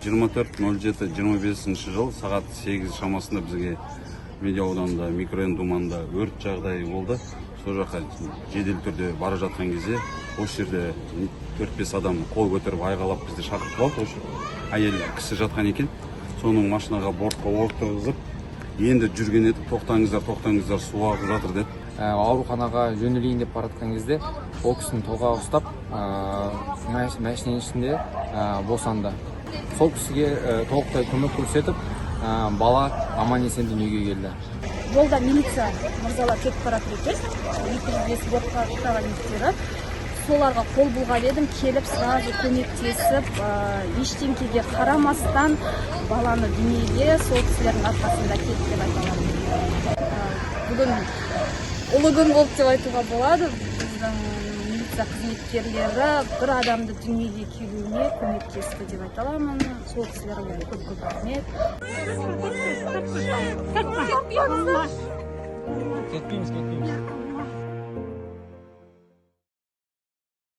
24.07.25 жыл сағат 8 шамасында бізге Медеу ауданында, микрорайон Думанда өрт жағдайы болды. Сол жаққа жедел түрде бара жатқан кезде осы жерде 4-5 адам қол көтеріп, айғайлап, бізді шақыртып алды. Осы әйел кісі жатқан екен. Соның машинаға, бортқа отырғызып, енді жүрген едік, «Тоқтаңыздар, тоқтаңыздар, су ағып жатыр», – деді. Ауруханаға жөнелейін деп бара жатқан кезде ол кісінің толғағы ұстап, машинаның ішінде босанды. Сол кісіге толықтай көмек көрсетіп, бала аман есен дүниеге келді. Жолда милиция мырзалар кетіп бара жатыр екен, 205 бортпроводниктері. Соларға қол бұлғап едім, келіп сразу көмектесіп, ештеңкеге қарамастан баланы дүниеге сол кісілердің арқасында келді деп айта аламын. Бүгін ұлы күн болды деп айтуға болады. Біздің милиция қызметкерлері бір адамды дүниеге келуіне көмектесті деп айта аламын. Сол кісілерге көп көп рахмет. Кетпейміз, кетпейміз.